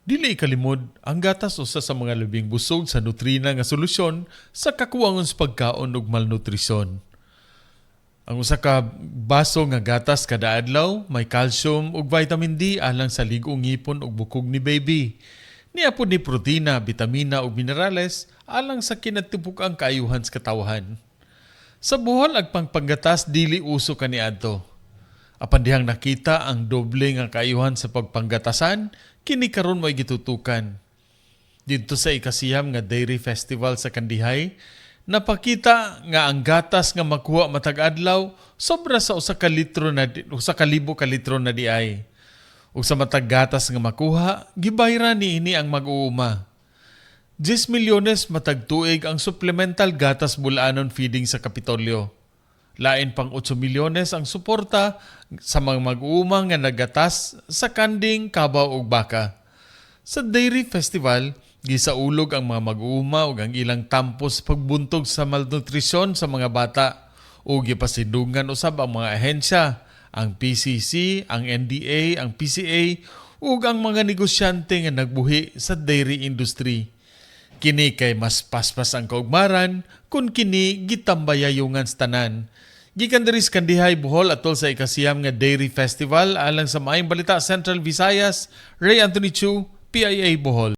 Dili ikalimod, ang gatas usa sa mga labing busog sa nutrina nga solusyon sa kakuwangon sa pagkaon ug malnutrisyon. Ang usa ka baso nga gatas kada adlaw may calcium ug vitamin D alang sa lig-ong ngipon ug bukog ni baby. Nia pod ni protina, bitamina ug minerales alang sa kinatibuk-ang kaayuhan sa katawhan. Sa Bohol, ang pagpanggatas dili uso kaniadto. Apan dihang nakita ang doble nga kaayuhan sa pagpanggatasan, kini karon mo'y gitutukan. Didto sa ikasiyam nga Dairy Festival sa Kandihay, napakita nga ang gatas nga makuha matag adlaw sobra sa usa ka litro na 1,000 ka litro na diay. Ug sa matag gatas nga makuha, gibayran niini ang mag-uuma. 10 milyones matag tuig ang supplemental gatas bulanon feeding sa Kapitolyo. Lain pang 8 milyones ang suporta sa mga mag-uuma nga nagatas sa kanding, kabaw ug baka. Sa Dairy Festival, gisaulog ang mga mag-uuma ug ang ilang tampo sa pagbuntog sa malnutrisyon sa mga bata ug gipasindungan usab ang mga ahensya, ang PCC, ang NDA, ang PCA ug ang mga negosyante nga nagbuhi sa dairy industry. Kini kay mas paspas ang kaugmaran kung kini gitambayayungan sa tanan. Gikan diri sa Kandihay, Bohol, atol sa ikasiyam nga Dairy Festival, alang sa Maayong Balita Central Visayas, Ray Anthony Chu, PIA Bohol.